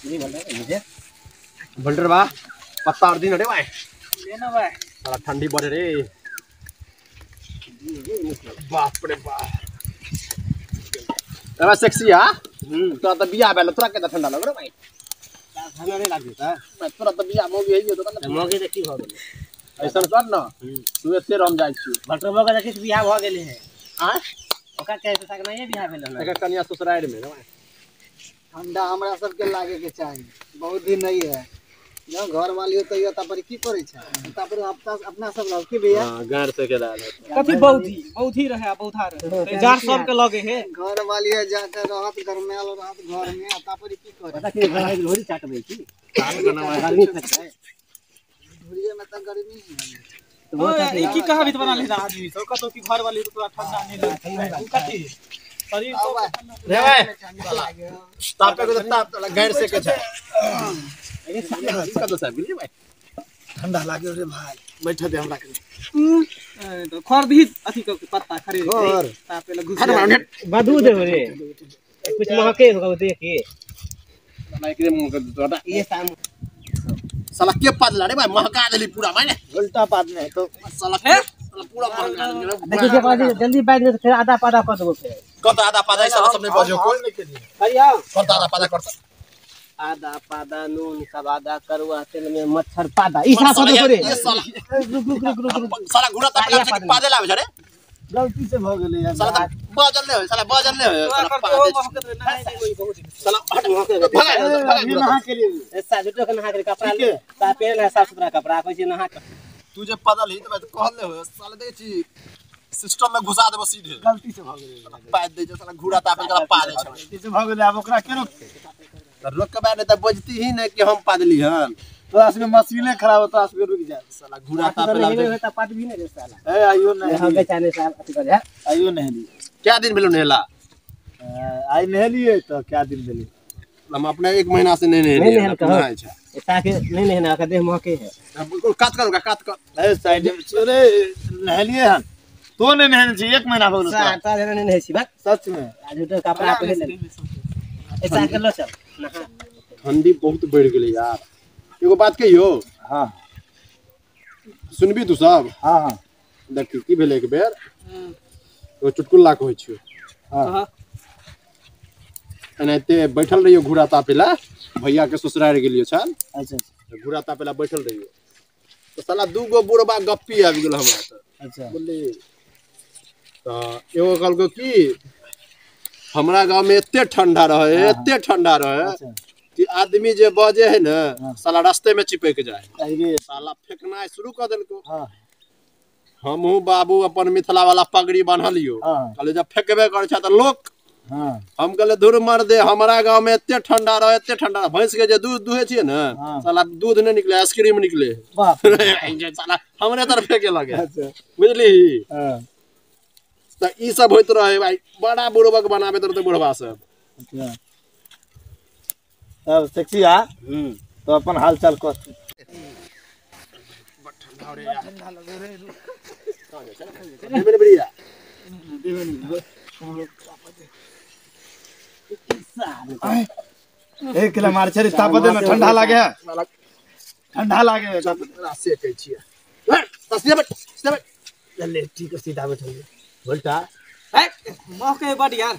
नहीं बोल रहे मुझे बल्टर बा पत्ता और दिन रे भाई लेना भाई साला ठंडी बढ़े रे बाप रे बाप अरे सेक्सी हां तोरा त बियाह भेल तोरा केतना ठंडा लग रे भाई ठंडा नहीं लागे त तोरा त बियाह मोगी हइयो त मोगी त की भ गेलै ऐसन कर न तू एते रम जाइ छी बल्टर बा के देखिस बियाह भ गेलै है हां ओका के पैसा के नहीं बियाह भेल एकर कन्या ससुराल में रे भाई ठंडा हमरा सबके लागे के चाही बहुत दिन नहीं है जो घर वाली होते हो तब पर की करै छै तब पर अपना सब रह की भैया हां गार से के दाल कथि बौधी बौधी रहे आ बौधा रहे जार सब के लगे है घर वाली है जाके रहत गरमायल रहत घर में तब पर की करे पता की घर घोड़ी चाटबै की कान करना गर्मी तक है घोड़िए में त गर्मी है तो ई की कहावत बना लेना आदमी सब कतो की घर वाली तो ठंडा नहीं लगे उ कथि शरीर तो रे भाई ताप के ताप गार से के छै कतो साहब गेलियै भाई ठंडा लागे रे भाई बैठ दे हमरा के तो खर दी अथी के पत्ता खरीद के तापे ल घुस बदू दे रे कुछ महके होगा देख के एकरे मुंह के तोरा ये साम साला के पादला रे भाई महका देली पूरा माने उल्टा पाद में तो साला साला पूरा महका देली देखि के बाद जल्दी बैठ में फिर आधा पादा कर देबो फिर कत आधा पादा साला सब नहीं बजो कोई हरिया कत आधा पादा करत आधा पादा नून सब आधा करुआ तेल में मच्छर पादा ई साफ कर रे साला रुक रुक रुक रुक साला घुरा तपला से पादे लावे छ रे गलती से भ गेलै यार साला बजल नै होय साला बजल नै होय साला साला हट भगा भगा नहा के लिए ऐसा झूठो के नहा के कपड़ा सा पहन है साफ सुथरा कपड़ा कहै छी नहा के तू जे पादल ही त कहल नै होय साला देखै छी सिस्टम में घुसा देबो सीधे गलती से भ गेलै पाद दे छ साला घुरा तापे साला पादे छ गलती से भ गेलै आब ओकरा के रोकते रोक के बाद त बजती ही नै कि हम पादली हन तोरा सबके मशीने खराब हो तोरा सबके रुक जा साला घुरा तापे लागे त पाद भी नै रे साला ए आइयो नहीं हम बेचाने साहब अथी कर आइयो नहेली क्या दिन भेलो नहेला आई नहेलिए त क्या दिन भेलै हम अपने एक महीना से नहीं नहेलिए नहीं छै ऐसा के नहीं नहेना के देह महके है बिल्कुल कात कर कात कर ए साइड में रे नहेलिए हन तो नहीं नहेने छी एक महीना हो गेल सात दिन नहीं नहे छी बा सच में आज तो कपड़ा पहिन ले ऐसा के लो चल नहा ठंडी बहुत बढ़ गेलै यार एगो बात कहियो हां सुनबी तू सब हां हां देखी की भेलै एक बेर एगो चुटकुला कहै छियो हां एनाहिते बैठल रहियो घुरा तापेला भैया के ससुराल गेलियो छल अच्छा अच्छा घुरा तापेला बैठल रहियो तो साला दू गो बुढ़बा गप्पी आबि गेल हमरा त अच्छा बोलली त एगो कहलको की हमरा गांव में एते ठंडा रहे एते ठंडा रहे कि आदमी जे बजे है ना साला रास्ते में चिपक जाए साला फेंकना शुरू कर देलको हां हमहू बाबू अपन मिथिला वाला पगड़ी बान्हलियो कहले जब फेंकबे करे छ त लोक हां हम कहले धुर मर दे हमरा गांव में एते ठंडा रहे एते ठंडा भैंस के जे दूध दुहे छियै ना साला दूध नहीं निकले आइसक्रीम निकले बाप साला हमरे तरफ फेंके लगे बुझली हां त ई सब होइत रहे भाई बड़ा बुड़बक बनाबे रहते बुढ़वा सब अच्छा तब सेक्सी आ तो अपन हाल चाल कह बड़ ठंडा हो रे यार ठंडा लगे रे देबे ने बढ़िया देबे ने एक किलो मार छे ताप दे में ठंडा लागे है ठंडा लागे है से कहै छियै तसले बैठ तसले बैठ ले ठीक सीधा बैठल बोलता ए महके बड यार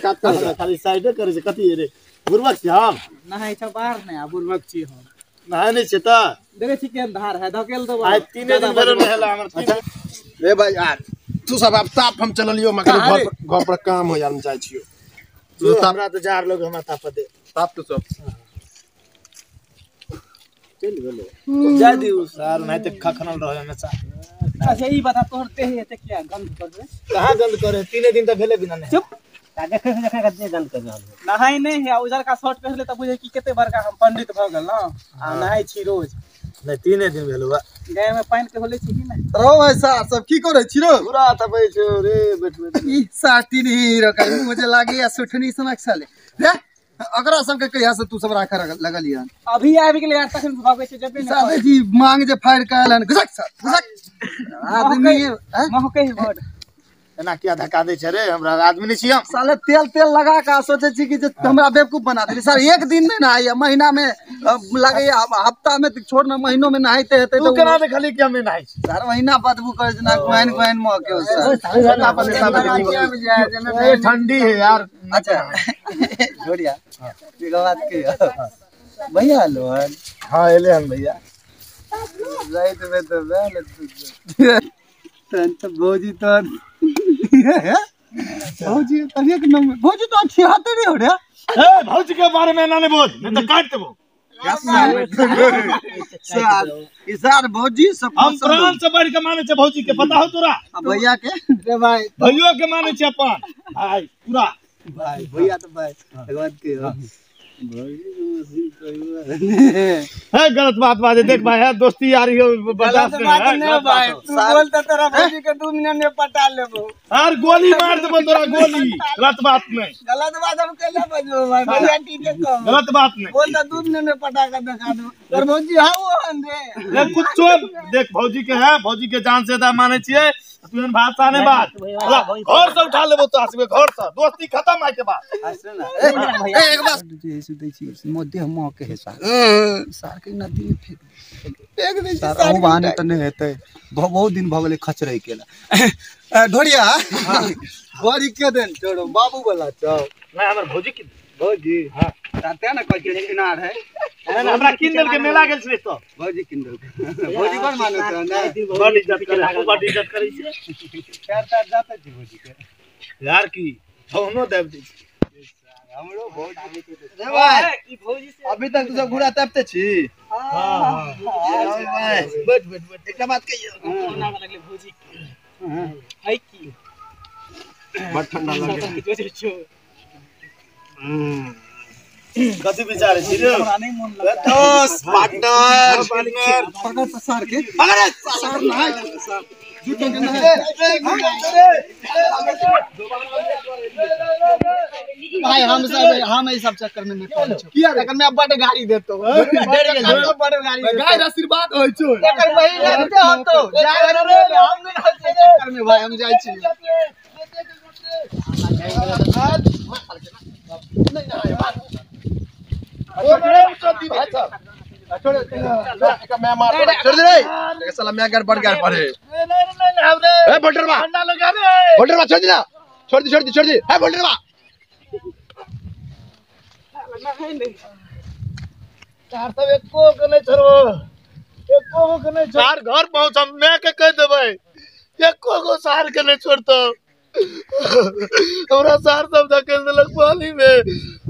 कात कर खाली साइडे करे छै कथि रे बुड़बक छी हम नहाय छ बाहर नै आ बुड़बक छी हम नहाय नै छै त देखै छी केहन धार है धकेल दो आइ 3 दिन भेल नहेला हमर रे भाई यार तू सब अब ताप हम चललियो मगर घर पर काम हो यार हम जाइ छियो तू हमरा त जार लोग हमरा ताप दे ताप तू सब चल गेलो जा दिउ सर नहीं त खखनल रहे हमेशा अच्छा ई बता तोहर देह एते किया गंध कर रे कहां गंध करे 3 दिन त भेले बिना नहीं चुप ता देखे देखे कते गंध कर रहल नहाय नहीं है उजर का शर्ट पहनले त बुझे कि कते बड़का हम पंडित भ गेल न आ नहाय छी रोज नहीं 3 दिन भेल बा गाय में पानि के होले छी कि नहीं रो भाई साहब सब की करे छी रो पूरा थपै छो रे बैठ बैठ ई साटी नहीं रो कहीं मुझे लागे या सुठनी सनक साले रे अकरा सब के कहिया से तू सब राख लगल हन अभी आबि गेलै यार तखन भगै छै जबे ने साले जी मांग जे फाड़ के आयल हन घुसक सर घुसक आदमी महकै है बड एना किया धक्का दै छै रे हमरा आदमी नहीं छी हम साले तेल तेल लगा के सोचे छी कि जे हमरा बेवकूफ बना देली सर। एक दिन नहीं नहाइया महीना में लगैया हफ्ता में छोड़ ना महीनों में नहाइते हेतै तू केना देखली कि हम नहीं नहाइ छी सर महीना बदबू करे जेना गोइन गोइन महके सर। ए ठंडी है यार। अच्छा जोड़िया एक बात के भैया लोहन। हां एले हम भैया रात में तो भेल तन तो भौजी तो भौजी एक नंबर भौजी तो अच्छी हाथे नहीं हो रे। ए भौजी के बारे में ना नहीं बोल नहीं तो काट देबो। सर भौजी सब हम प्राण से बढ़ के माने छे भौजी के पता हो तोरा भैया के रे भाई भैयो के माने छे अपन भाई पूरा भाई भैया तो भाई एक बात के है गलत बात बाजे देख भाई है दोस्ती यारी हो बर्दाश्त नहीं भाई तू बोलता तोरा भौजी के 2 मिनट में पटा लेबो यार गोली मार देबो तोरा गोली। गलत बात नहीं गलत बात हम केला बजबो भाई भैया ठीक है कहो गलत बात नहीं बोलता 2 मिनट में पटा के दिखा दो और भौजी हां वो हन रे ले कुछो देख भौजी के है भौजी के जान से ज्यादा माने छिए तू एहन भाषा नहीं बात घर से उठा लेबो तो आसबे घर से दोस्ती खत्म आइ के बाद। एक बात जे दै छी मध्य हम के है सार सार के नदी में फेंक फेंक दे सार ओ बहाने त नहीं हेतै बहुत दिन भ गेलै खचरै केला। ढोरिया गड़ी के देन छोड़ो बाबू वाला चौ नहीं हमर भौजी के भौजी हां ताते ना कहै छै किनार है हमरा किन देल के मेला गेल छलै तो भौजी किन देल भौजी बड़ मानत है ना बड़ इज्जत करे बड़ इज्जत करै छै चार चार जाते छी भौजी के यार की छौनो देब दै हमरो भौजी रे भाई ई भौजी से अभी तक तू सब घुरा तापते छी। हां भाई बैठ बैठ बैठ एकटा बात कहियो ना लगले भौजी है की बड़ ठंडा लागे। कथि विचार छी रे हमरा नहीं मन लगता दोस्त पार्टनर पकड़ त सार के पकड़ सार नहाय सार झूठो के नहाय भाई हम सब हम ई सब चक्कर में नहीं पड़े किया रे एकर में बड़ गाड़ी देतो बड़ गाड़ी गाय आशीर्वाद होय छो एकर बहिन देते हम तो जाय रे हम नहीं होय चक्कर में भाई हम जाय छी। नहीं नहाय छोड़ दी भाई साहब छोड़ एक मैं मार छोड़ दे रे एक साला मैं गड़बड़ गड़ पड़े। नहीं नहीं नहीं हमरे ए बोल्डरवा ठंडा लगा रे बोल्डरवा छोड़ दी ना छोड़ दी छोड़ दी छोड़ दी ए बोल्डरवा नहीं चार सब एको के नहीं छोड़बो एको के नहीं छोड़ सार घर पहुंच हम मैं के कह देबै एको गो सार के नहीं छोड़तो हमरा सार सब धकेल देलक पानी में।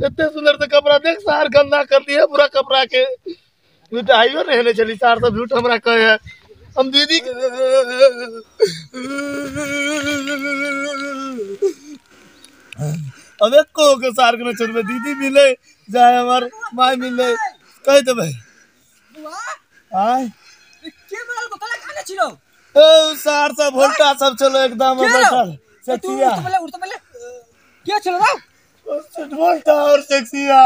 एते सुंदर से कपड़ा देख सार गंदा कर दिए पूरा कपड़ा के लुटाइयो नहीं ने चली सार सब झूठ हमरा कहे है हम दीदी अब एको के सार के नहीं छोड़बे दीदी मिले जाए हमर माय मिले कह देबै बुआ आय के बोलल को कला खाने छिलो ओ सार सब भोल्टा सब चलो एकदम बैठल सेक्सिया उठ पहले के चलो राव भोल्टा और सेक्सिया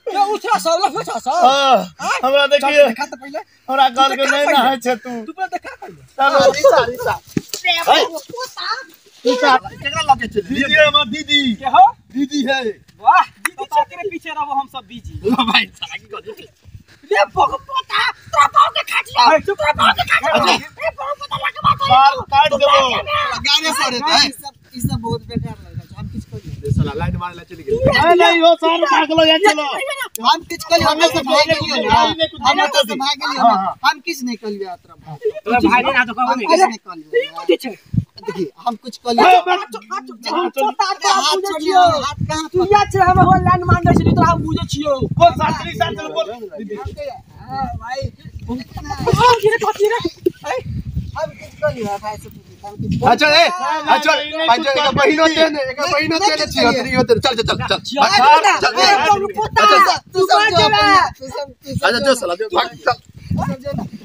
के उठरा सब लफड़ा सब। हां हमरा देखिए देखा त पहले हमरा गाल के नहीं नहाय छे तू तू पहले देखा पहले चलो रीसा रीसा केकरा लगे छे दीदी हमर दीदी के हो दीदी है वाह दीदी चक्कर पीछे रहो हम सब बिजी भाई साला की गलती रे बग पोता तोरा पाव के खाटियो तोरा पाव के खाटियो रे बग पोता लगे बात सार काट देबो गाने सरे त ई सब बहुत बेकार लगै छै हम किछ कहियो साला लाइन मारे ला चली गेल। नहीं नहीं यो सार भागलो या चलो हम किछ कहियो हमरा से भाग गेलियो ना हमरा से भाग गेलियो हम किछ नहीं कहियो यात्रा तोरा भाई ना तो कहबो हम किछ नहीं कहियो कथि छै देखिए हम कुछ कहियो हाथ हाथ छोड़ियो हाथ कहां तू या छै हम हो लाइन मान दै छली तोरा हम बुझै छियौ बोल सासरी साथ चल बोल हां भाई हां की रे कथि रे हम किछ कहियो भाई से हम किछ अच्छा ए अच्छा भाई एक बहिनो तेने एक बहिनो तेने छी हतरी होते चल चल चल चल चल तू सब अच्छा जो साला जो भाग चल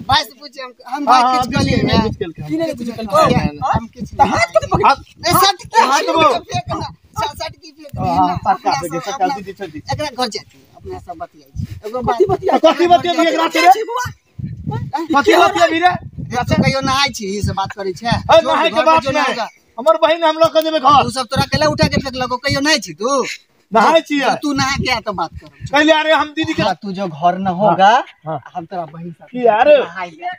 भाई से पूछे हम भाई किछ कहलिए ना की नहीं कुछ कहलिए हम किछ हाथ के पकड़ ए सट के हाथ फेंकना सट की फेंकना सरकार दे सरकार दीदी छोड़ एकरा घर जाती अपना सब बतियाई छी एगो कथि बतिया कथि बतिया एकरा रे कथि बतिया रे अच्छा कहियो नहाय छी ई से बात करै छै नहाय के बात नहीं। हमर बहिन हम लऽ के जेबै घर। तू सब तोरा केला उठा के फेकलको कहियो नहीं छी तू? नहाय छियै। तू नहा के आ तो बात कर। कहले अरे हम दीदी के तू जो घर न होगा हम तोरा बहिन साथ की यार नहाय ले।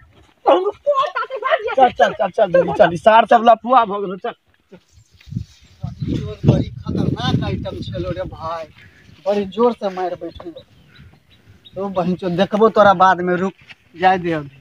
चल चल चल चल दीदी चल, सार सब लफुआ भऽ गेलो चल। बड़ी खतरनाक आइटम छलो रे भाई, बड़ी जोर से मार बैठलो। तो बहिन चो देखबो तोरा बाद में, रुक जाय दे अभी।